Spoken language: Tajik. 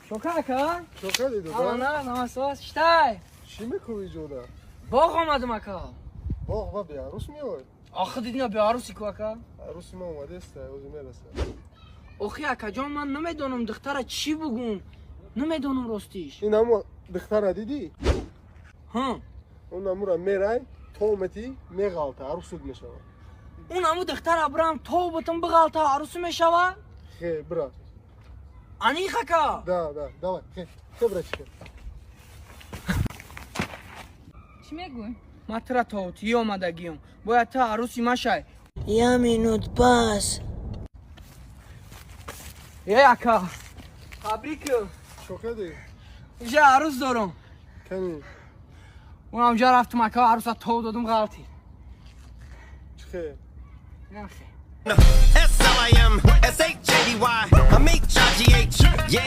Чока, ака? Чока диду? Амана, намасоз, штай. Чӣ мекӯви ҷода? Боғ омадам, ака. Боғ ба беарӯс меой? Охи, дидина, беаруси ку, ака. Арӯси ма омадеста, ози мераса. Охи, акаҷон, ман намедонам духтара чӣ бугум. Намедонам, ростиш. Ин амо духтара дидӣ? Ҳа. Он амура мерай, тометӣ, меғалта, арӯсуд мешавад. Он аму духтара бирам, то бутум, биғалта, арӯсу мешава? Хе, бира. Аниқ, ака? Да, да, давай, хе, хе, братишка. Чӣ мегӯй? Ман тура тоутӣ омадагиём. Бояд ту арӯси ма шай. Я минут пас. Е, ака. Табрик. Чока ди? Уже арӯс дорам. Кани? Онам ҷа рафтум, ака, арӯса тов додум, ғалти. Чӣ хе? Инам хе. SLIM, SHADY, I'm HIGH. Yeah.